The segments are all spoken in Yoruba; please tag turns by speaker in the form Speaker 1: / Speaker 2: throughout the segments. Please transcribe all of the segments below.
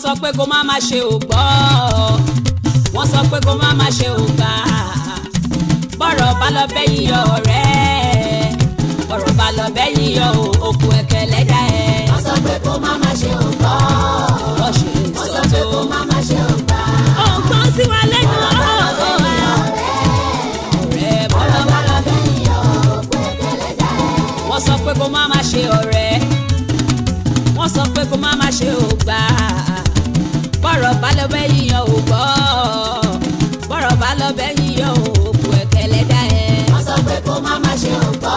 Speaker 1: Wọ́n sọ pé kó má má ṣe ò gbọ́, wọ́n sọ pé kó má má ṣe ò gbà. Bọ́rọ̀ bá lọ bẹ́yìn yọ ọ̀rẹ́, bọ́rọ̀ bá lọ bẹ́yìn yọ òkú ẹ̀kẹ́ lẹ́dá ẹ̀.
Speaker 2: Wọ́n sọ pé kó má má ṣe ò gbọ́,
Speaker 1: wọ́n ṣe
Speaker 2: wọ́n
Speaker 1: sọ
Speaker 2: sọ pé
Speaker 1: tó.
Speaker 2: Kó má má ṣe ò gbà.
Speaker 1: Ọ̀gbọ́n sí wa lẹ́nu
Speaker 2: Bọ́rọ̀ bá lọ bẹ́yìn yọ ọ̀rẹ́,
Speaker 1: ọ̀rẹ́, bọ́rọ̀
Speaker 2: bọ́rọ̀ bá lọ bẹ́yìn yọ òkú ẹ̀kẹ́ lẹ́dá ẹ̀.
Speaker 1: Wọ́n sọ pé kó má má ṣe ọ̀rẹ́, wọ́n sọ pé kó má má ṣe ò gbà. Bọ́rọ̀ bá lọ bẹ́yìn yọ ò gbọ́, bọ́rọ̀ bá lọ bẹ́yìn yọ òkú ẹ̀kẹ́ lẹ́dá ẹ̀.
Speaker 2: Wọ́n sọ pé kó má má ṣe ò gbọ́,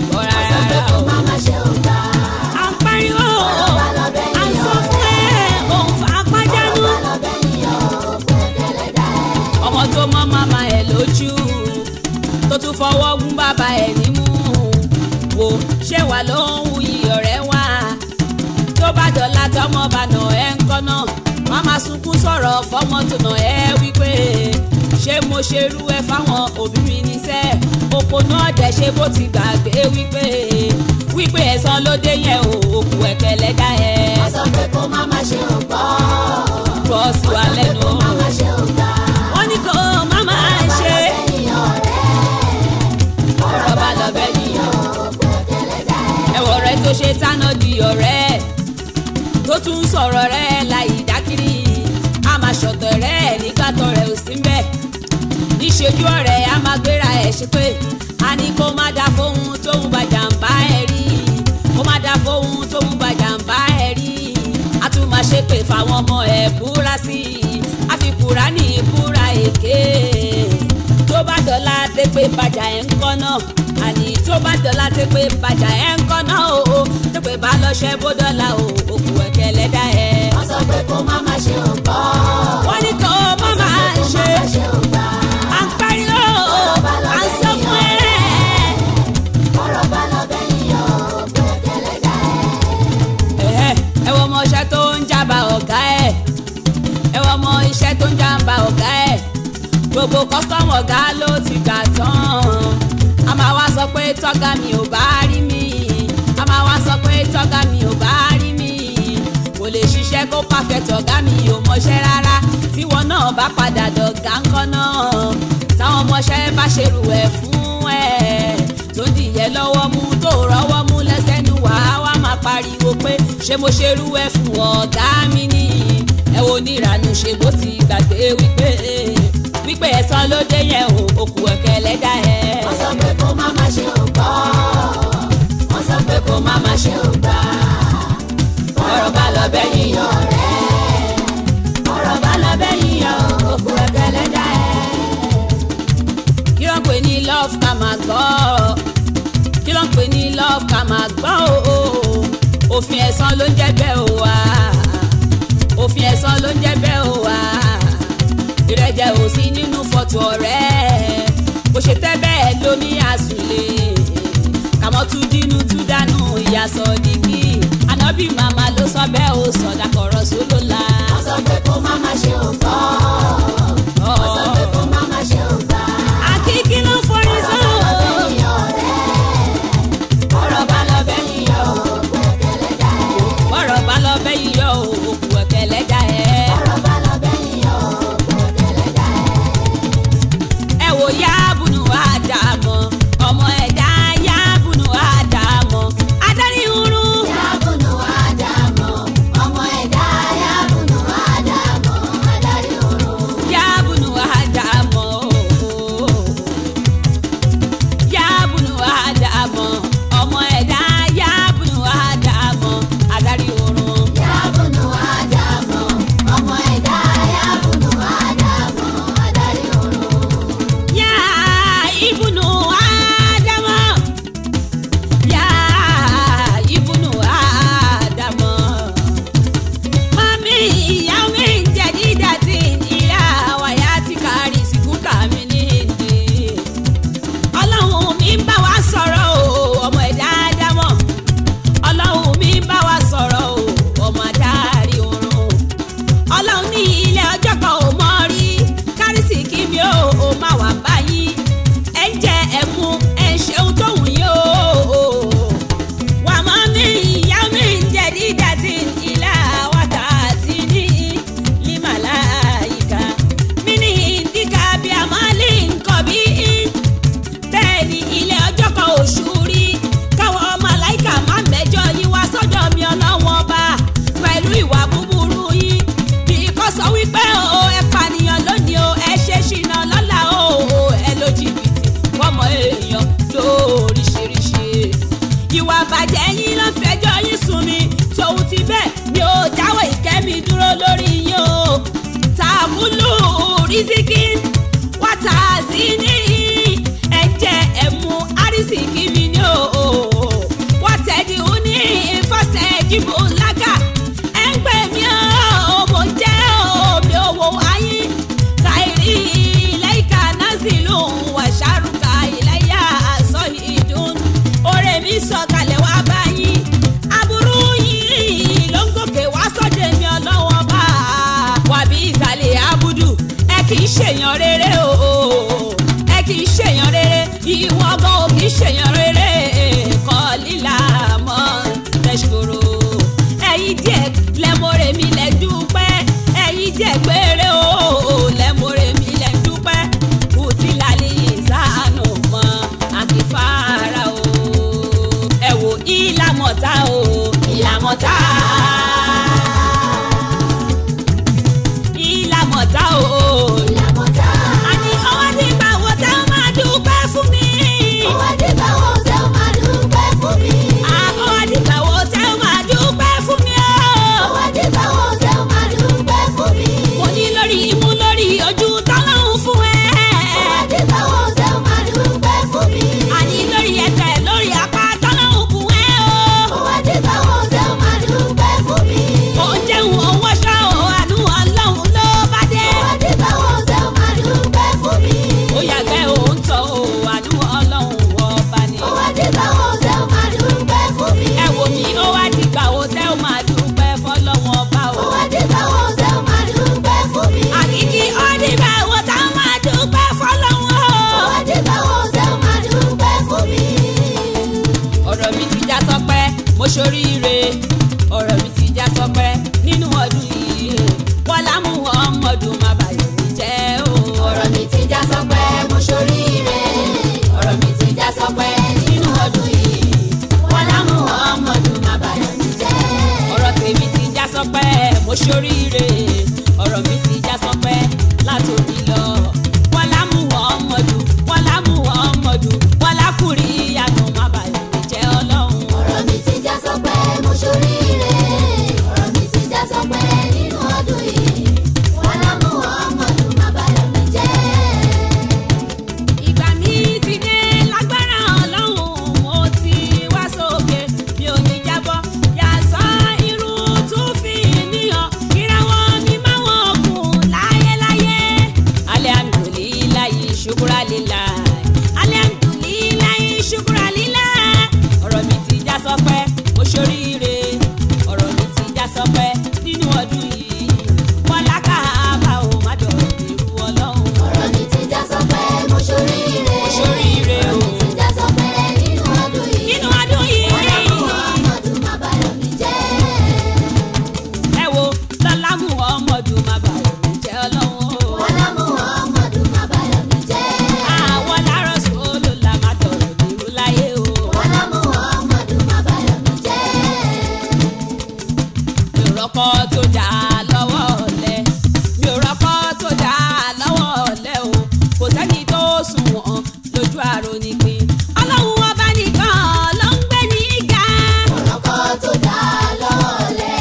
Speaker 1: gbọ́
Speaker 2: wọ́n sọ pé
Speaker 1: rárá
Speaker 2: kó
Speaker 1: o.
Speaker 2: má má ṣe ò gbà.
Speaker 1: À ń pariwo,
Speaker 2: Bọ́rọ̀ bá lọ
Speaker 1: à ń
Speaker 2: bẹ́yìn yọ
Speaker 1: sọ fún ẹ, òun fà á pàjánù.
Speaker 2: Bọ́rọ̀ bá lọ bẹ́yìn yọ òkú ẹ̀kẹ́ lẹ́dá ẹ̀.
Speaker 1: Ọmọ tó mọ́ màmá ẹ̀ lójú, tó tún fọwọ́ gún bàbá ẹ̀ nímú, wò ṣé wà ló ń wuyì ọ̀rẹ́ wa? Tó bá dọ̀la, tọmọ bá nà ẹ́ ń kọ́ náà, wọ́n máa sunkún sọ̀rọ̀ fọmọ tó nà ẹ́ wípé ṣé mo ṣerú ẹ fáwọn òbí mi níṣẹ́? Òpònú ọ̀dẹ̀, ṣe bó ti gbàgbé wípé ẹ̀san ló dé yẹn o, òkú ẹ̀kẹ́ lẹ́dá ẹ̀.
Speaker 2: Wọ́n sọ pé kó má má ṣe ò gbọ́,
Speaker 1: Gbọ́ sí wa
Speaker 2: wọ́n sọ pé
Speaker 1: lẹ́nu.
Speaker 2: Kó má má ṣe ò gbà.
Speaker 1: Wọ́n ní kó má máa ṣe.
Speaker 2: Bọ́rọ̀ bá lọ bẹ́yìn yọ òkú ẹ̀kẹ́ lẹ́dá ẹ̀.
Speaker 1: Ẹ̀wọ̀ rẹ̀ tó ṣe tánà di ọ̀rẹ́, tó tún sọ̀rọ̀ rẹ̀ láì dákìrì, a máa ṣọ̀tọ̀ rẹ̀ nígbà tọ̀rẹ́ ò sí mbẹ̀. Níṣojú ọ̀rẹ́, a máa gbéra ẹ̀ ṣe pé a ní kó má dá fóun tóun bá jàǹbá ẹ̀ rí, kó má dá fóun tóun bá jàǹbá ẹ̀ rí. A tún máa ṣe pé fáwọn ọmọ ẹ̀ búra sí i, a fi Kùránì búra èké. Tó bá dọ̀la tẹ́pẹ́ bàjá ẹ̀ ń kọ́ náà, àní tó bá dọ̀la tẹ́pẹ́ bàjá ẹ̀ ń kọ́ náà o, tẹ́pẹ́ bá lọ́ṣẹ́ bó dọ̀la o, òkú ẹ̀kẹ́ lẹ́dá ẹ̀.
Speaker 2: Wọ́n sọ pé kó má má ṣe ò gbọ́,
Speaker 1: Wọ́n ní kó má
Speaker 2: wọ́n sọ
Speaker 1: máa
Speaker 2: pé kó má
Speaker 1: ṣe.
Speaker 2: má ṣe ò gbà.
Speaker 1: À ń pariwo, à ń sọ fún ẹ.
Speaker 2: Bọ́rọ̀ bá lọ bẹ́yìn yọ òkú ẹ̀kẹ́ lẹ́dá ẹ̀.
Speaker 1: Ẹ̀hẹ́, ẹ wo ọmọ iṣẹ́ tó ń jábà ọ̀gá ẹ̀, ẹ wo ọmọ iṣẹ́ tó ń jábà ọ̀gá ẹ̀. Gbogbo customer ọ̀gá ló ti gbà tán. A máa wá sọ pé tọ́gá mi ò bá rí mi, a máa wá sọ pé tọ́gá mi ò bá rí mi, kò lè ṣiṣẹ́ kó perfect, ọ̀gá mi ò mọṣẹ́ rárá. Tíwọ náà bá padà dọ̀gá ńkọ́ náà, táwọn ọmọọṣẹ́ bá ṣerú ẹ̀ fún ẹ̀, tó dìyẹ lọ́wọ́ mú, tó rọ́wọ́ mú lẹ́sẹ̀ nu, wàá wá máa pariwo pé ṣé mo ṣerú ẹ̀ fún ọ̀gá mi ni? Ẹ wo níranú, ṣe bó ti gbàgbé wípé ẹ̀san ló dé yẹn o, òkú ẹ̀kẹ́ lẹ́dá ẹ̀.
Speaker 2: Wọ́n sọ pé kó má má ṣe ò gbọ́, wọ́n sọ pé kó má má ṣe ò gbà.
Speaker 1: Bọ́rọ̀ bá lọ bẹ́yìn yọ
Speaker 2: ọ̀rẹ́, bọ́rọ̀ bá lọ bẹ́yìn yọ òkú ẹ̀kẹ́ lẹ́dá ẹ̀.
Speaker 1: Kí ló ń pè ní love ká máa gbọ́? Kí ló ń pè ní love ká máa gbọ́ o? Òfin ẹ̀san ló ń jẹ́ bẹ́ẹ̀ o wá, òfin ẹ̀san ló ń jẹ́ bẹ́ẹ̀ o wá. Ìrẹ́jẹ ò sí nínú fọ́tò ọ̀rẹ́, bó ṣe tẹ́ bẹ́ẹ̀ lómi àsùnlé, kàmọ́ tún dínú tún dànù ìyàsọ̀ dígí. Ànábì màmá ló sọ bẹ́ẹ̀ o, sọ̀dàkọ̀rọ̀ sólò la.
Speaker 2: Wọ́n sọ pé kó má má ṣe ò gbọ́, wọ́n sọ pé kó má má ṣe ò gbà.
Speaker 1: Àkíkí ló forí
Speaker 2: Bọ́rọ̀
Speaker 1: sọ.
Speaker 2: Bá lọ bẹ́yìn yọ ọ̀rẹ́, bọ́rọ̀ bá lọ bẹ́yìn yọ òkú ẹ̀kẹ́ lẹ́dá ẹ̀.
Speaker 1: Bọ́rọ̀ bá lọ bẹ́yìn yọ òkú ẹ̀kẹ́ lẹ́dá ẹ̀.
Speaker 2: Bọ́rọ̀ bá lọ bẹ́yìn yọ òkú ẹ̀kẹ́ lẹ́dá ẹ̀.
Speaker 1: Ẹ wò yáàbùnú àdàmọ̀, ọmọ ẹ̀dá, yáàbùnú àdàmọ̀ adarí irun.
Speaker 2: Yábùnú Ádámọ̀, ọmọ ẹ̀dá, yábùnú Ádámọ̀, adarí òru.
Speaker 1: Wàkúlù rìsíkì wàtàzínì, ẹ̀jẹ̀ ẹ̀mú àrísìkí mi ni o. Wàtẹ̀dì òní fọ́sẹ̀ jìbò ńláka, ẹ̀ ń pè mí o, mo jẹ́ o, mi ò wò wáyé. Kàìrí ìlẹ́yìká násìlú wàṣàrùkà ìlẹ́yà sọ ìdún. Oore mi sọ̀kalẹ̀ wá báyìí, aburú yìí ló ń gòkè wá sọ́dẹ̀ mi ọlọ́wọ́ bá. Wàbí ìsàlẹ̀ abudu, ẹ kì í ṣèyàn rere o, ẹ kì í ṣèyàn rere, ìwọ gan o kì í ṣèyàn rere. Kọ́ lílà mọ́ tẹ̀síkòrò. Ẹ̀yin díẹ̀ lẹ́mọ̀rẹ́ mi lẹ́ dúpẹ́, ẹ̀yin díẹ̀ péré o lẹ́mọ̀rẹ́ mi lẹ́ dúpẹ́. Kùtìlálẹ̀ ìsànù mọ́ àkìfàrà o. Ẹ wo ìlàmọ̀ta o, ìlàmọ̀ta. Ìlàmọ̀ta o.
Speaker 2: Ìlàmọ̀tá.
Speaker 1: Àní ọwọ́ tí gbà wọ́n tẹ́ ó máa dúpẹ́ fún mi.
Speaker 2: Ó wá dìgbà wo tẹ́ ó máa dúpẹ́ fún mi.
Speaker 1: Ọwọ́ tí gbà wọ́n tẹ́ ó máa dúpẹ́ fún mi o.
Speaker 2: Ó wá dìgbà wo tẹ́ ó máa dúpẹ́ fún mi.
Speaker 1: Mo ní lórí imú lórí ojú tọ́lọ́hún fún ẹ.
Speaker 2: Ó wá dìgbà wo tẹ́ ó máa dúpẹ́ fún mi.
Speaker 1: Àní lórí ẹsẹ̀ lórí apá tọ́lọ́hún fún ẹ o.
Speaker 2: Ó wá dìgbà wo tẹ́ ó máa dúpẹ́ fún mi.
Speaker 1: Ó jẹun òun wọṣọ o, àánú ọlọ́run ló bá dé.
Speaker 2: Ó wá dìgbà wo tẹ́ ó máa dúpẹ́ fún mi.
Speaker 1: Ó yàgbẹ́ òun tọ̀ o, àánú ọlọ́run ọba ni.
Speaker 2: Ó wá dìgbà wo tẹ́ ó máa dúpẹ́ fún mi.
Speaker 1: Ẹ wò mí, ó wá dìgbà wo tẹ́ ó máa dúpẹ́ fọlọ́run ọba o.
Speaker 2: Ó wá dìgbà wo tẹ́ ó máa dúpẹ́ fún mi.
Speaker 1: Àkìkí ó dìgbà wo tá ó máa dúpẹ́ fọlọ́run o.
Speaker 2: Ó wá dìgbà wo tẹ́ ó máa dúpẹ́ fún mi.
Speaker 1: Ọ̀rọ̀ mi ti já sọpẹ́, mo ṣoríire. Ọ̀rọ̀ mi ti já sọpẹ́ nínú ọdún yìí. Wọ́lá mú ọmọdún má bàyọ̀ mi jẹ́ o.
Speaker 2: Ọ̀rọ̀ mi ti já sọpẹ́, mo ṣoríire. Ọ̀rọ̀ mi ti já sọpẹ́ nínú ọdún yìí. Wọ́lá mú ọmọdún má bàyọ̀ mi jẹ́.
Speaker 1: Ọ̀rọ̀ tèmi ti já sọpẹ́, mo ṣoríire. Ọ̀rọ̀ mi ti já sọpẹ́ látòní lọ. Wọ́lá mú ọmọdún, wọ́lá mú ọmọdún, wọ́lá kùrí ìyanu má bàyọ̀ mi jẹ́ ọlọ́run.
Speaker 2: Ọ̀rọ̀ mi ti já sọpẹ́, mo ṣoríire. Ọ̀rọ̀ mi ti já sọpẹ́ nínú ọdún yìí. Wọ́lá mú ọmọdún má bàyọ̀ mi jẹ́.
Speaker 1: Ìgbà mi ti dé lágbára ọlọ́run, mo ti wá sókè, mi ò ní jábọ́. Yàtọ̀ irú tún fi níyàn, ìràwọ̀ mi máa wọ̀n kùn láyéláyé. Alhamdulillahi ṣukuralila, alhamdulillahi ṣukuralila. Ọ̀rọ̀ mi ti já sọpẹ́, mo ṣoríire. Ọ̀rọ̀ mi ti já sọpẹ́ nínú ọdún yìí. Wọ́n lákàbà ò má dọ̀rọ̀ irú ọlọ́run.
Speaker 2: Ọ̀rọ̀ mi ti já sọpẹ́, mo ṣoríire.
Speaker 1: Mo ṣoríire o.
Speaker 2: Ọ̀rọ̀ mi ti já sọpẹ́ nínú ọdún yìí.
Speaker 1: Nínú ọdún yìí.
Speaker 2: Wọ́lá mú ọmọdún má bàyọ̀ mi jẹ́.
Speaker 1: Ẹ wo lọ́lámù ọmọdún má bà òun jẹ́ ọlọ́run o.
Speaker 2: Wọ́lá mú ọmọdún má bàyọ̀ mi jẹ́.
Speaker 1: Àwọn lárọ̀ sólò la má tọrọ nírú láyé o.
Speaker 2: Wọ́lá mú ọmọdún má bàyọ̀ mi jẹ́.
Speaker 1: Mi ò rọ́kọ́ tó dá lọ́wọ́ ọ̀lẹ, mi ò rọ́kọ́ tó dá lọ́wọ́ ọ̀lẹ o. Kò sẹ́ni tó sunwọ̀n lójú àrò nìpín. Ọlọ́run ọba nìkan ló ń gbé ní ga.
Speaker 2: Ọ̀rọ̀kọ́ tó dá lọ́ọ̀lẹ̀,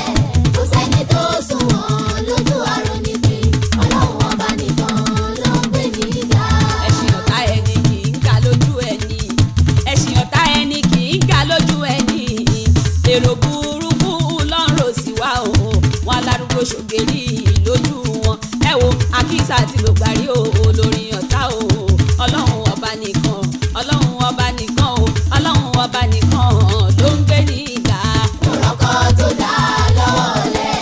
Speaker 2: kò sẹ́ni tó sunwọ̀n lójú àrò nípìn. Ọlọ́run ọba nìkan ló ń gbé ní ga.
Speaker 1: Ẹṣin ọ̀tá ẹni kì í ga lójú ẹni, ẹṣin ọ̀tá ẹni kì í ga lójú ẹni. Èrò burúkú lọ́rùn sí wa o, wọn alárúgbó ṣògèrì lójú wọn. Ẹ wo àkísà tí ló gbàrí o, lórí ọ̀tá o. Ọlọ́run ọba nìkan, ọlọ́run ọba nìkan o, ọlọ́run ọba nìkan ló ń gbé ní ìgbà.
Speaker 2: Ọ̀rọ̀kọ́ tó dá lọ́ọ̀lẹ̀,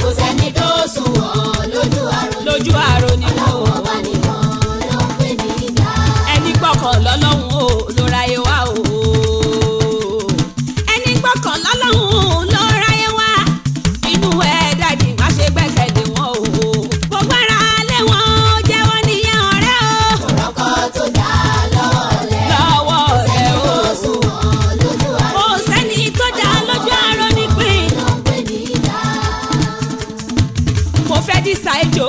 Speaker 2: kò sẹ́ni tó sunwọ̀n lójú àrò nípìn.
Speaker 1: Lójú àrò ni o.
Speaker 2: Ọlọ́run ọba nìkan ló ń gbé ní ga.
Speaker 1: Ẹni gbọ́kàn lọ́lọ́run o ló ráyé wá o. Ẹni gbọ́kàn lọ́lọ́run ló ráyé wá. Inú ẹ dàdí má ṣe gbẹ́kẹ̀lé wọn o. Gbogbo ara lé wọn jẹ́wọ́ nìyẹn ọ̀rẹ́ o.
Speaker 2: Ọ̀rọ̀kọ́ tó dá lọ́ọ̀lẹ̀,
Speaker 1: Lọ́wọ́
Speaker 2: kò
Speaker 1: rẹ
Speaker 2: sẹ́ni
Speaker 1: o.
Speaker 2: tó sunwọ̀n lójú àrò
Speaker 1: Kò sẹ́ni tó dá lójú àrò nípìn.
Speaker 2: ló ń gbé ní ga.
Speaker 1: Mo fẹ́ dísà ejò,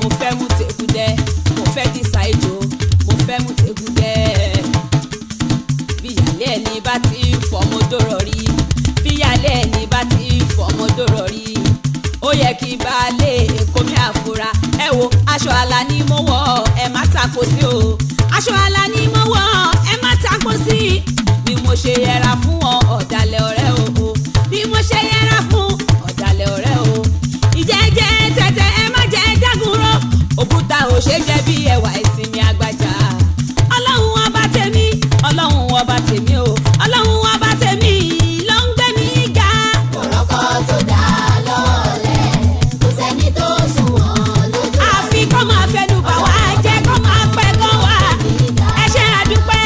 Speaker 1: mo fẹ́ mú tèkúdẹ́. Mo fẹ́ dísà ejò, mo fẹ́ mú tèkúdẹ́. Bíyàlẹ́ ẹni bá ti ń fọmọ dòrò rí, bíyàlẹ́ ẹni bá ti ń fọmọ dòrò rí, ó yẹ kí baálé kómi àfúrà. Ẹ wo aṣọ àlà ni mo wọ̀, ẹ má tako sí o. Aṣọ àlà ni mo wọ̀, ẹ má tako sí. Bí mo ṣe yẹra fún wọn ọ̀dàlẹ̀ ọ̀rẹ́ o. Bí mo ṣe yẹra fún ọ̀dàlẹ̀ ọ̀rẹ́ o. Ìjẹ́jẹ́ tẹ̀tẹ̀ ẹ má jẹ́ dágunró. Òkúta ò ṣe jẹ́ bí ẹwà ìsinmi àgbàjà. Ọlọ́run ọba tèmi, Ọlọ́run ọba tèmi o. Ọlọ́run ọba tèmi ló ń gbé mi ga.
Speaker 2: Mọ̀rọ́kọ́ tó dá lọ́ọ̀lẹ̀, kò sẹ́ni tó sunwọ̀n lójú
Speaker 1: Àfi kó máa fẹnu bà wá jẹ́ kó máa pẹ́ kó wá. Ẹ ṣé àdúpẹ́.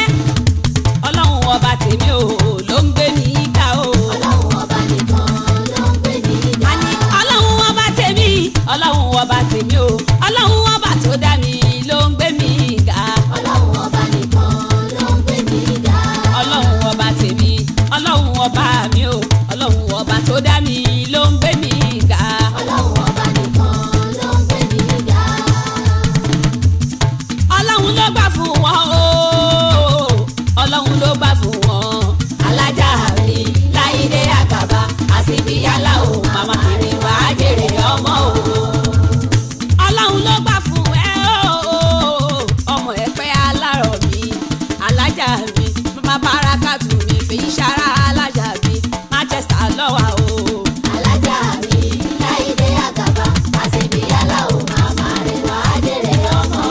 Speaker 1: Ọlọ́run ọba tèmi o ló ń gbé mi ga o.
Speaker 2: Ọlọ́run ọba nìkan ló ń gbé ní ga.
Speaker 1: Àní Ọlọ́run ọba tèmi, Ọlọ́run ọba tèmi o. Ọlọ́run ọba tó dá mi ló ń gbé mi ga.
Speaker 2: Ọlọ́run ọba nìkan ló ń gbé ní ga.
Speaker 1: Ọlọ́run ọba tèmi, Ọlọ́run ọba mi o. Ọlọ́run ọba tó dá mi ló ń gbé mi ga.
Speaker 2: Ọlọ́run ọba nìkan ló ń gbé ní ga.
Speaker 1: Ọlọ́run ló gbà fún wọn o. Ọlọ́run ló gbà fún wọn. Alájà mi Láìdé Àkàbà àsìbíyálà o, màmá kiri wá jèrè ọmọ o. Ọlọ́run ló gbà fún ẹ o. Ọmọ ẹ pẹ́ alárọ̀ mi, alájà mi, màmá bárakàtù mi, fèyí sára alájà mi, Manchester lọ́wọ́ o.
Speaker 2: Alájà mi Láìdé Àkàbà, àṣebíyálà ò màmá rẹ̀ wá jèrè ọmọ.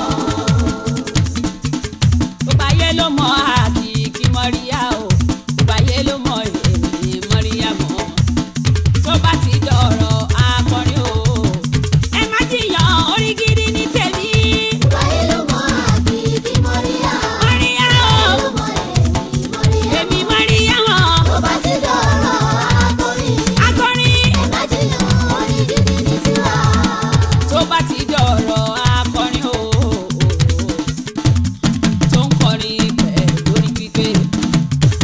Speaker 1: Gbogbo ayé ló mọ àkìkí mọ́ríyá o, gbogbo ayé ló mọ èmi mọ́ríyá mọ́. Tó bá ti dọ̀rọ̀ akọrin o, ẹ má jiyàn orí gidi ní tèmi.
Speaker 2: Gbogbo ayé ló mọ àkìkí Mọ́ríyá.
Speaker 1: Mọ́ríyá o,
Speaker 2: Ló mọ èmi Mọ́ríyá.
Speaker 1: èmi mọ́ríyá mọ́.
Speaker 2: Tó bá ti dọ̀rọ̀ akọrin,
Speaker 1: Akọrin
Speaker 2: ẹ má jiyàn orí gidi ní tiwa.
Speaker 1: tó bá ti dọ̀rọ̀ akọrin o, tó ń kọrin pẹ̀lú orí pípé.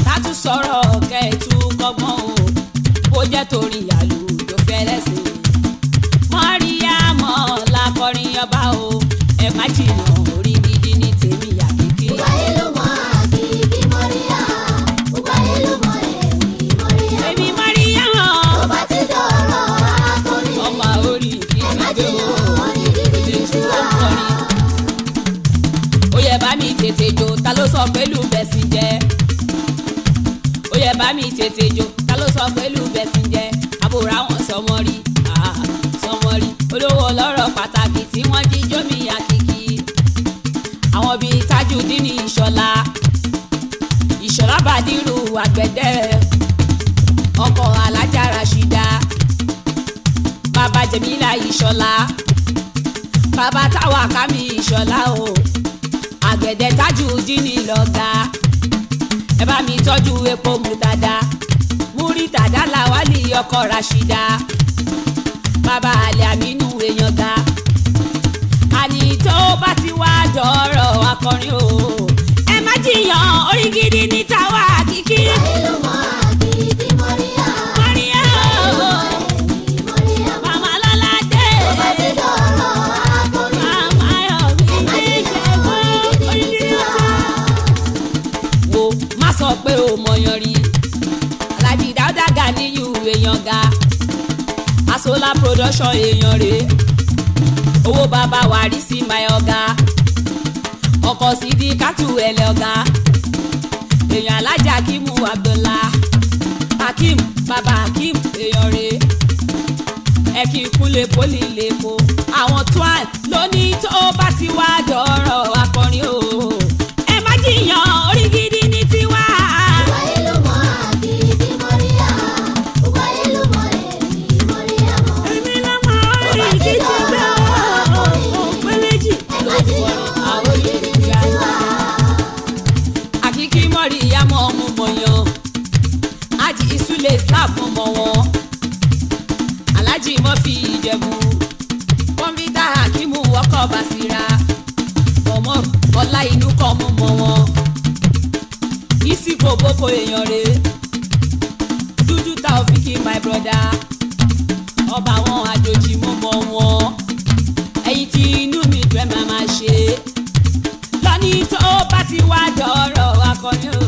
Speaker 1: Ká tún sọ̀rọ̀ kẹ́ẹ̀tù kọ́gbọ́n o, bó jẹ́ torí àlùjọ fẹ́lẹ́sìn. Mọ́ríyámọ̀ lakọrin ọba o, ẹ má jiyàn orí gidi ní tèmi àkìkí.
Speaker 2: Gbogbo ayé ló mọ àkìkí Mọ́ríyá. Gbogbo ayé ló mọ èmi Mọ́ríyá.
Speaker 1: Èmi Mọ́ríyámọ̀
Speaker 2: Tó bá ti dọ̀rọ̀ akọrin,
Speaker 1: ọmọ orí
Speaker 2: ẹ má
Speaker 1: gidi
Speaker 2: jiyàn
Speaker 1: o.
Speaker 2: orí gidi ní tiwa.
Speaker 1: Ó yẹ bá mi tètè jó, ta ló sọ pẹ̀lú bẹ̀sìn jẹ́? Ó yẹ bá mi tètè jó, ta ló sọ pẹ̀lú bẹ̀sìn jẹ́? Àbúrò àwọn sọmọrí, ah, sọmọrí, olówó ọlọ́rọ̀ pàtàkì tí wọ́n jí jómi àkìkí. Àwọn bíi Tajudeen Ìṣọ̀lá, Ìṣọ̀lá Bàdírù àgbẹ̀dẹ, ọkọ̀ Alájà Rashida, bàbá Jẹ̀mílà Ìṣọ̀lá, bàbá táwa kámi Ìṣọ̀lá o, àgbẹ̀dẹ Tajudeen lọ́gà. Ẹ bá mi tọ́jú epo mùtàdá, múrítàdá làwálì ọkọ̀ Rashida, bàbá àlẹ́ àmínú èèyàn ga. Àní tó bá ti wá dọ̀rọ̀ akọrin o, ẹ má jiyàn orí gidi ní tàwa àkìkí.
Speaker 2: Gbogbo ayé ló mọ àkìkí Mọ́ríyá.
Speaker 1: Mọ́ríyá o,
Speaker 2: Èmi Mọ́ríyá.
Speaker 1: màmá lọ́lá dé,
Speaker 2: Tó bá ti dọ̀rọ̀ akọrin,
Speaker 1: màmá yọ̀ mí
Speaker 2: ẹ má
Speaker 1: ní
Speaker 2: jiyàn
Speaker 1: ìjẹ̀bú
Speaker 2: orí gidi
Speaker 1: orí
Speaker 2: ní
Speaker 1: gidi
Speaker 2: tiwa.
Speaker 1: wo má sọ pé o mọyàn rí. Alhaji Dáúdà Ganiyu èèyàn ga, Asola production èèyàn rè, owó bàbá wa rí sí my ọ̀gá, ọkọ̀ sídi kátù ẹ̀lẹ́ ọ̀gá, èèyàn alájà Akimu Abdullah Akim bàbá Akim èèyàn rè, ẹ kí kúnlé pólì lẹ́kọ̀ọ́. Àwọn twan lóní tó bá ti wá dọ̀rọ̀ akọrin o, ẹ má jiyàn orí gidi ní tiwa.
Speaker 2: Gbogbo ayé ló mọ àkìkí Mọ́ríyá. Gbogbo ayé ló mọ èmi Mọ́ríyá mọ́.
Speaker 1: Èmi ló mọ orí gidi gbé o, òpè méjì.
Speaker 2: Ẹ má jiyàn orí gidi ní tiwa.
Speaker 1: Àkìkí Mọ́ríyámọ̀ mú mọ̀yàn, Ájì Ìsúlẹ̀ Islam mú mọ̀ wọn, Aláàjì Mọ́fì Ìjẹ̀bú, Kọ́mpútà Akímù ọkọ̀ Bàṣírà, ọmọ ọlá inú kan mú mọ̀ wọn, Ìsìkò Boko èèyàn rè, Dúdú Taofiki my brother, ọba àwọn àjòjì mú mọ̀ wọn, ẹ̀yin tí inú mi dùn ẹ̀ máa máa ṣe lọ́ní tó bá ti wá dọ̀rọ̀ akọni o.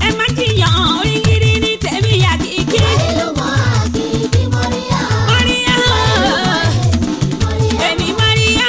Speaker 1: Ẹ má jiyàn orí gidi ní tèmi àkìkí.
Speaker 2: Gbogbo ayé ló mọ àkìkí Mọ́ríyá.
Speaker 1: Mọ́ríyá
Speaker 2: Èmi Mọ́ríyá.
Speaker 1: èmi Mọ́ríyá.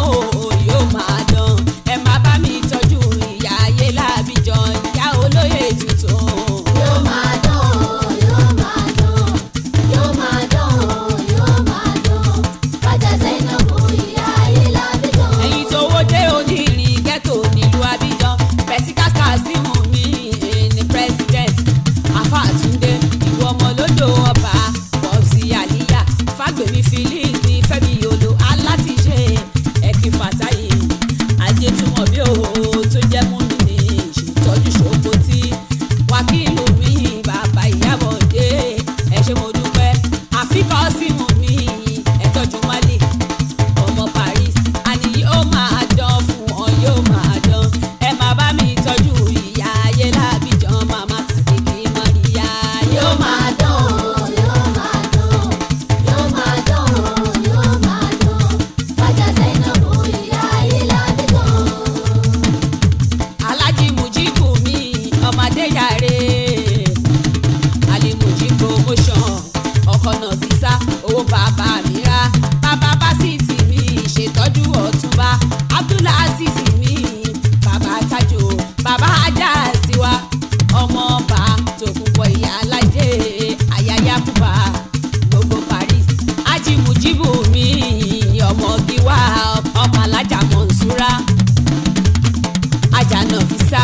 Speaker 1: o, yóò máa dán. Ẹ má bá mi tọ́jú ìyá ayé lábìjàn, ìyá olóyè tuntun.
Speaker 2: Yóò máa dán o, yóò máa dán. Yóò máa dán o, yóò máa dán. Fájà Zainabu ìyá ayé lábìjàn.
Speaker 1: Ẹ̀yin tó wó dé onírin ghetto nílùú Abidjan, Pẹ̀tíkà Kazeem mi ní president, Afáàtúndé ìwọ ọmọ lódò ọba, Bọ́sì Àlíyà Fágbèmí, Felix ní Fẹ́mi Yòlò, Alátìṣe Ẹ̀kí Fàtáyé, Ajétúmọ̀bí òhò tó jẹ́ múmi ní ìṣètọ́jú ṣòkòtì, wákìlù mi bàbá Ìyábọ̀dé, ẹ ṣé mo dúpẹ́, àfikọ́ símù mi ẹ tọ́jú Malik ọmọ Paris, àní yóò máa dán fún wọn, yóò máa dán. Ẹ máa bá mi tọ́jú ìyá ayé lábìjàn, màmá tàbí kí mọ́ríyá.
Speaker 2: Yóò máa dán o, yóò máa dán. Yóò máa dán o, yóò máa dán. Fájà Zainabu ìyá ayé lábìjàn.
Speaker 1: Alájí Mujibu mi ọmọdé yàrá alimuji promotion, ọkọ̀ náà fisa owó bàbá mi rà, bàbá básìtì mi ṣètọ́jú ọ̀túnba Abdulaziz mi, bàbá tajo, bàbá ajá tiwa, ọmọọba tòkunbọ̀, ìyá alájẹ ayayakuba gbogbo Paris, ají Mujibu mi ọmọ giwa, ọmọ alájà Mọ̀nsúrà, ajana fisa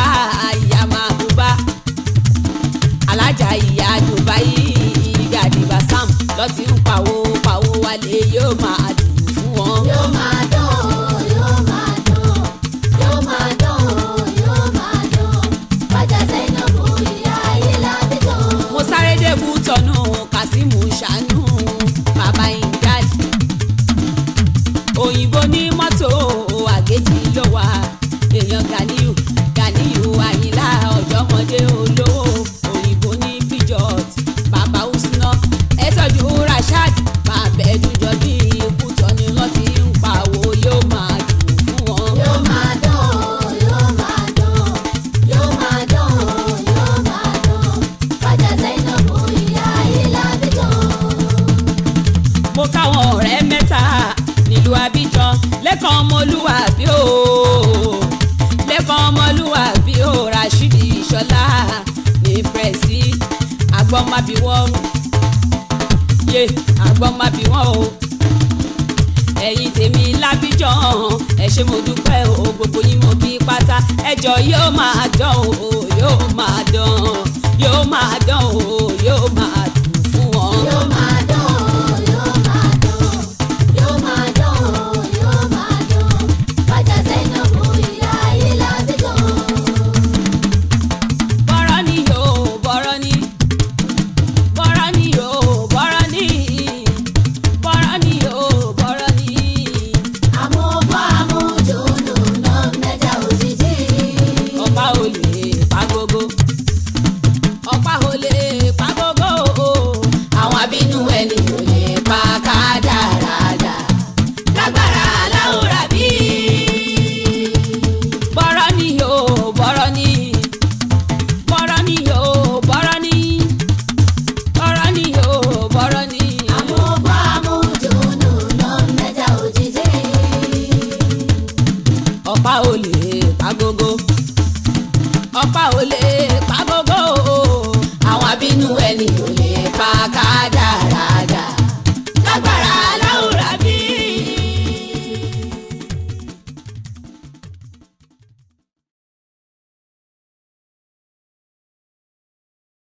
Speaker 1: ìyá máa bùbá, alájà ìyá Dubai, gàdìbà sam lọ ti ń pawó pawó wálé, yóò máa dùn fún wọn.
Speaker 2: Yóò máa dán o, yóò máa dán. Yóò máa dán o, yóò máa dán. Fájà Zainabu ìyá ayé lábìjàn.
Speaker 1: Mo sáré débù tọ̀nù Kasimu ṣàánú bàbá Ingad, òyìnbó ní mọ́tò àgéjì ló wà, èèyàn Ganiyu Ganiyu Àyìnlá ọ̀jọ́mọdé olówó, òyìnbó ní pijot, bàbá Usna, ẹ tọ́jú Rasheed bàbá ẹ̀dùnjọ bí ikú tọ́ni lọ́ ti ń pawó, yóò máa dùn fún wọn.
Speaker 2: Yóò máa dán o, yóò máa dán. Yóò máa dán o, yóò máa dán. Fájà Zainabu ìyá ayé lábìjàn.
Speaker 1: Mo káwọn ọ̀rẹ́ mẹ́ta nílùú Abidjan, Lẹ́kàn Ọmọlúwàbí o, Lẹ́kàn Ọmọlúwàbí o, Rasheed Ìṣọlá ní pẹ̀sì, àgbọ̀nmábíwọ́ yé àgbọ̀nmábíwọ́ o. Ẹ̀yin tèmi lábíjàn, ẹ ṣé mo dúpẹ́ o, gbogbo yín mo kí pátá, ẹjọ́ yóò máa dán o, yóò máa dán, yóò máa dán o, yóò máa dùn fún wọn.
Speaker 2: Yóò máa dán o, yóò máa dán. Yóò máa dán o, yóò máa dán. Fájà Zainabu ìyá ayé lábìjàn.
Speaker 1: Bọ́rọ̀ ni yóò bọ́rọ̀ ni, bọ́rọ̀ ni yóò bọ́rọ̀ ni, bọ́rọ̀ ni yóò bọ́rọ̀ ni.
Speaker 2: Àmúbọ̀ àmújòlò náà mẹ́ta òjijì.
Speaker 1: Ọ̀pá olè pàgógó, ọ̀pá olè pàgógó, àwọn abínú ẹni ò lè pa kádàrádà lágbára aláwòrán bí. Bọ́rọ̀ ni yóò bọ́rọ̀ ni, bọ́rọ̀ ni yóò bọ́rọ̀ ni, bọ́rọ̀ ni yóò bọ́rọ̀ ni.
Speaker 2: Àmúbọ̀ àmújòlò náà mẹ́ta òjijì.
Speaker 1: Ọ̀pá olè pàgógó, ọ̀pá olè.